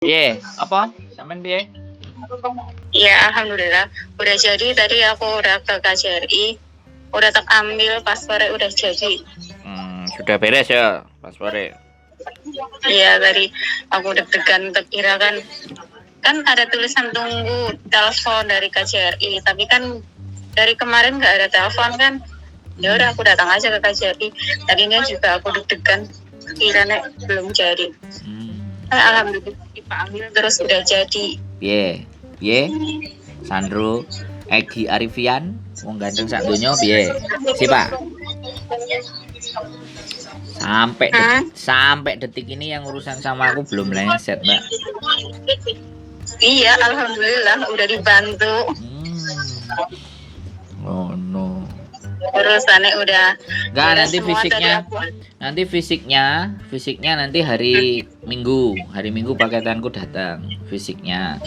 Piye? Apa? Sampean piye? Iya, alhamdulillah. Udah jadi tadi aku udah ke KJRI. Udah tak ambil paspornya, udah jadi. Sudah beres ya paspornya. Iya, tadi aku deg-degan, terkira kan kan ada tulisan tunggu telepon dari KJRI, tapi kan dari kemarin nggak ada telepon kan. Ya udah, aku datang aja ke KJRI. Tadinya juga aku deg-degan, kiranya belum jadi. Alhamdulillah dipanggil terus udah jadi. Piye? Piye? Sandro Egi Arifian, wong ganteng sak donya, piye? Si Pak. Sampai Hah? Sampai detik ini yang urusan sama aku belum meleset, Mbak. Iya, alhamdulillah udah dibantu. Oh no. Urusannya udah Enggak, udah nanti semua. Fisiknya Tadi aku nanti fisiknya fisiknya nanti hari Minggu. Hari Minggu paketanku datang fisiknya.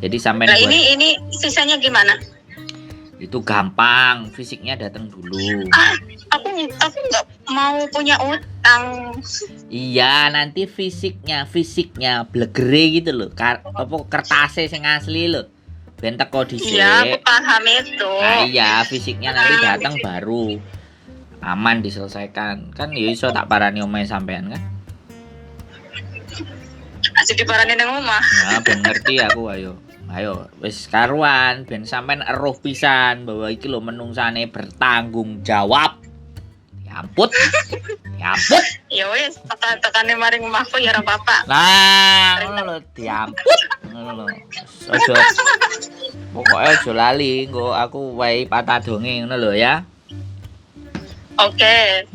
Jadi sampai Nah, buat ini sisanya gimana? Itu gampang, fisiknya datang dulu. Ah, aku nggak mau punya utang. Iya, nanti fisiknya, fisiknya blegere gitu loh. Apa kertasnya sing asli loh. Ben teko dhisik. Iya, aku paham itu. Nah, iya, fisiknya nanti datang baru aman diselesaikan. Kan ya iso tak parani omahe sampean kan. Asik diparani nang omah. Nah, ben ngerti aku, ayo. Ayo, wis karuan ben sampean eruh pisan bahwa iki lho menungsane bertanggung jawab. Ya ampun. Ya ampun. Ya wes, tekan-tekane maring omahku ya ora apa-apa. Nah, ngono lho, diamput. Ngono lho. Aja, pokoke aja lali engko aku wae patadonge ngono lho ya. Oke.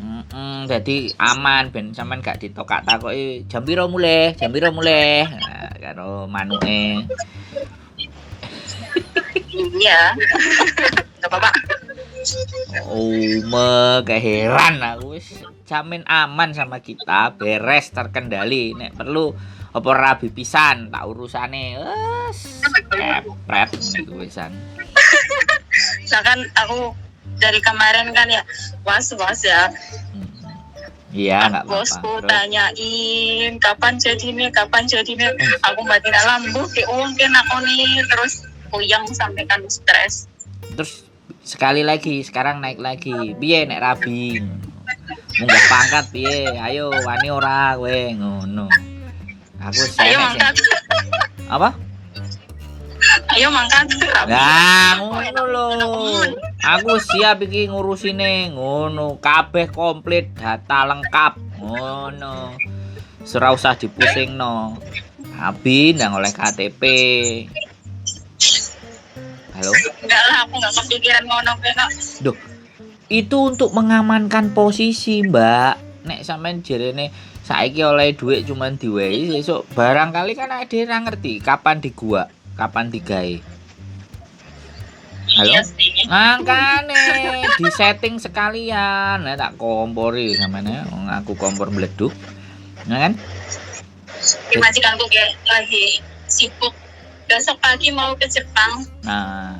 Jadi aman ben sampean gak ditokak takoki jam piro mulih, jam piro mulih. Nah, karo manuke. Iya. Enggak apa-apa. Oh, me heran aku, wis jamin aman sama kita, beres terkendali. Nek perlu apa rabi pisan tak urusane. Wes, kepret iku wisan. Nah, kan aku dari kemarin kan ya was-was ya. Iya, nggak apa-apa. Bosku Terus? Tanyain kapan jadinya, kapan jadinya. Aku batin alam bu, ki mungkin aku nih terus puyeng sampai kan stres. Terus sekali lagi sekarang naik lagi. Piye nek rabi? Munggah pangkat piye? Ayo, wani ora kowe ngono. Aku Ayo enek sing- mangkat, Apa? Ayo mangkat. Nah, ngono lho. Aku siap iki ngurusine ngono, kabeh komplit, data lengkap ngono. Ora usah dipusingno. Abi ndang oleh KTP. Halo? Enggak lah, aku enggak kepikiran ngono kok. Duh, itu untuk mengamankan posisi, Mbak. Nek sampean jerene saiki oleh duit cuman diwehi, sesuk barangkali kan ada ora ngerti kapan digua, kapan digawe. Halo? Iya sih. Makane disetting sekalian. Nah, tak kompori sampean ya. Wong aku kompor mleduk. Nah kan? Majikanku kayak lagi sibuk. Besok pagi mau ke Jepang. Nah,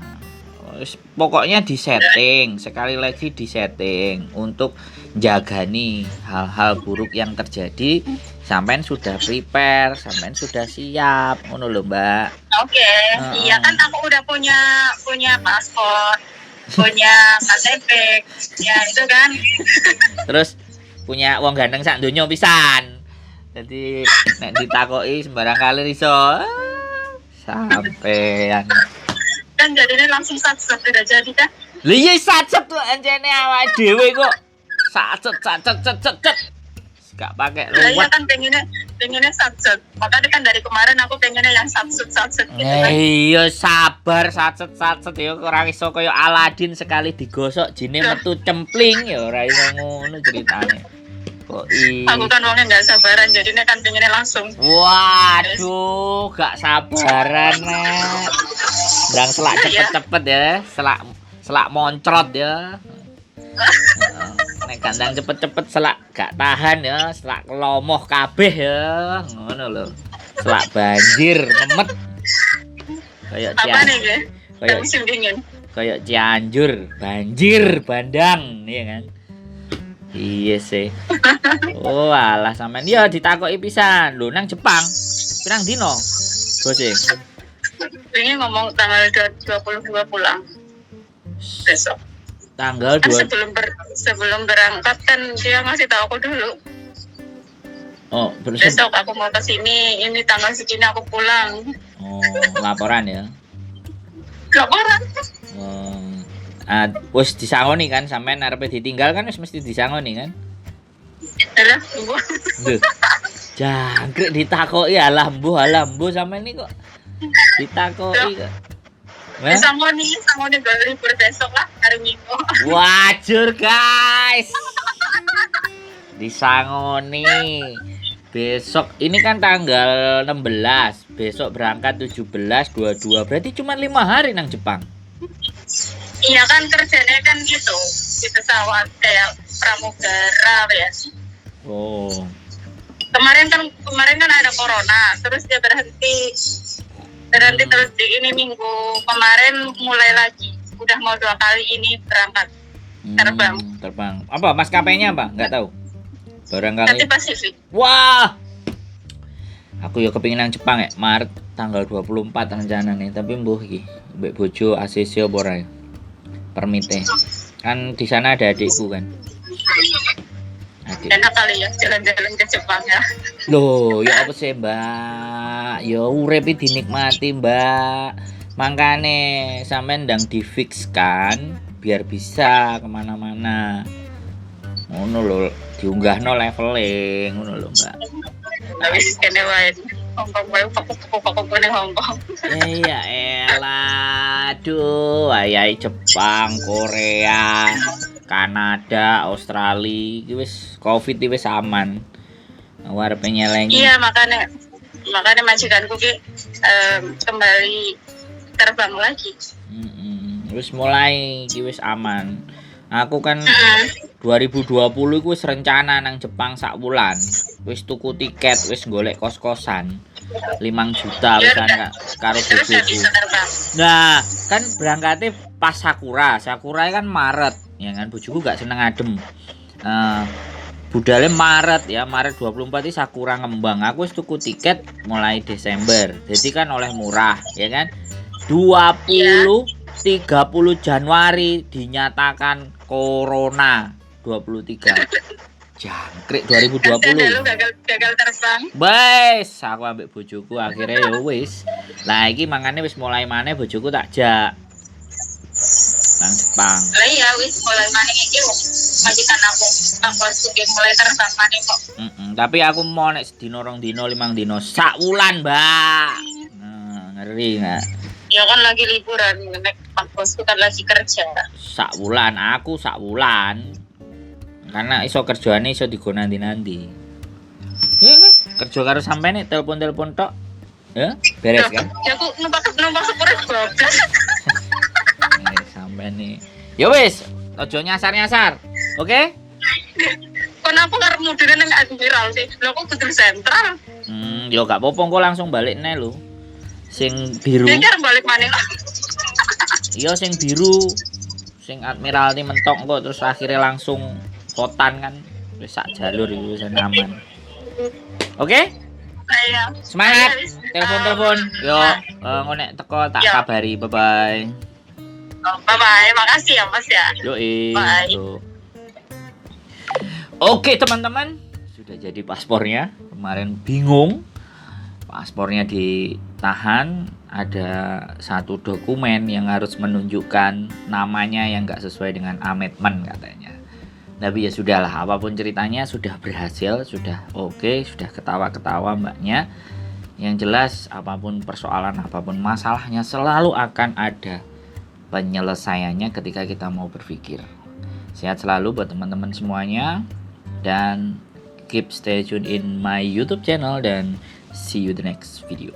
wis, pokoknya disetting, sekali lagi disetting untuk jagani hal-hal buruk yang terjadi, sampean sudah prepare, sampean sudah siap, ngono lho, Mbak. Oke, iya kan aku udah punya punya paspor, punya KTP, ya itu kan. Terus punya wong ganteng sak donya pisan. Jadi nek ditakoki sembarang kali iso. Ah, sampean. Kan jadinya langsung sat-set udah jadi kan. Lha iya, sacet tuh encene awake dhewe kok. Sacet sacet cet cet cet. Gak pakai Lah iya luwet. kan pengennya pengennya sat-set. Makanya kan dari kemarin aku pengennya yang sat-set sat-set gitu kan. Eh, iya sabar, sacet sacet ya ora iso kaya Aladin, sekali digosok jine metu cempling, ya ora iso ngono ceritane. Kok i Aku kan orangnya nggak sabaran, jadinya kan pengennya langsung. Waduh, gak sabaran, Nek. Ndang selak cepet-cepet ya, selak selak moncrot ya. Heeh. Nek gandang cepet-cepet selak gak tahan ya, selak kelomoh kabeh ya, ngono lho. Selak banjir memet. Kayak Apa Cian, nih, Ge? kayak Musim dingin. kayak Cianjur, banjir bandang, iya kan? Iya sih. Oh, alah sampean ya ditakoki pisan. Lho, nang Jepang. Pirang dino? Bose. Ini ngomong tanggal 22 pulang besok. Tanggal Kan 2. sebelum berangkat kan dia ngasih tahu aku dulu. Oh, Besok aku mau ke sini, ini tanggal segini aku pulang. Oh, laporan ya. Laporan. Oh. Ah, wis disangoni kan, sampean arepe ditinggal kan wis mesti disangoni kan? Alah, Bu. Duh. Jangkrik ditakoki, alah mbuh sampean ini kok ditakoki kok. Hah? Disangoni baru libur besok lah, hari Minggu. Wajur guys. Disangoni. Besok ini kan tanggal 16, besok berangkat 17, 22. Berarti cuma 5 hari nang Jepang. Iya kan kerjanya kan gitu di pesawat kayak pramugara ya. Oh. Kemarin kan ada corona, terus dia berhenti terus di ini minggu kemarin mulai lagi. Udah mau 2 kali ini berangkat. Terbang. Terbang. Apa maskapainya apa? Nggak tahu. Barangkali. Nanti Pasifik. Wah. Aku ya kepingin nang Jepang ya, Maret tanggal 24 rencana nih, tapi mbuh iki mbek bojo ACC apa ora ya? Permite. Kan di sana ada adikku kan. Adik. Enak kali ya jalan-jalan ke Jepang ya. Loh, ya apa sih, Mbak? Ya urip iki dinikmati, Mbak. Mangkane sampean ndang difikskan biar bisa kemana-mana. Ngono lho, diunggahno levele ngono lho, Mbak. Habis kene wae Hongkong wae fokus ning Hongkong. Iya elah, aduh, wayahe Jepang, Korea, Kanada, Australia, iki wis Covid iki wis aman. Aku arep nyelengi. Iya, makanya majikanku ki kembali terbang lagi. Wis mulai iki wis aman. Aku kan 2020 iku wis rencana nang Jepang sak wulan. Wis tuku tiket, wis golek kos-kosan. 5 juta wisan karo bojoku. Nah, kan berangkatnya pas Sakura. Sakura kan Maret, ya kan bojoku gak seneng adem. Budale Maret ya, Maret 24 iki Sakura ngembang. Aku wis tuku tiket mulai Desember. Jadi kan oleh murah, ya kan? 20 30 Januari dinyatakan Corona 23. Jangkrik 2020. Gagal terbang. Wes, aku ambek bojoku akhirnya ya wis. Lah iki mangane wis mulai maneh bojoku tak jak nang Jepang. Lah iya wis mulai maneh iki majikan aku mulai terbang maneh kok. Tapi aku mau nek sedina 2 dina 5 dina sak wulan, Mbak. Nah, ngeri enggak? Ya kan lagi liburan, nek Pak Bosku kan lagi kerja. Sak wulan, aku sak wulan. Karena iso kerjaane iso digo nanti-nanti. Ya kan? Kerja karo sampean nek telepon-telepon tok. Ya, beres kan? Ya aku numpak sepure goblok. Sampean nih. Ya wis, aja nyasar-nyasar. Oke? Kon aku arep mudune nang Admiral sih. Lho kok kudu sentral. Ya gak apa-apa engko langsung balik neh lho. Sing biru. Iki arep balik maneh. Iya sing biru. Sing Admiralty mentok kok terus akhirnya langsung kotan kan. Wis sak jalur iku wis aman. Oke? Iya. Semangat. Telepon-telepon. Yo, engko nek teko tak kabari. Bye bye. Bye bye. Makasih ya Mas ya. Yoi. Bye. Oke, teman-teman, sudah jadi paspornya. Kemarin bingung. Paspornya ditahan, ada satu dokumen yang harus menunjukkan namanya yang nggak sesuai dengan amitmen katanya. Tapi ya sudahlah, apapun ceritanya sudah berhasil, sudah oke, sudah ketawa-ketawa mbaknya. Yang jelas apapun persoalan, apapun masalahnya selalu akan ada penyelesaiannya ketika kita mau berpikir. Sehat selalu buat teman-teman semuanya dan keep stay tune in my YouTube channel dan see you the next video.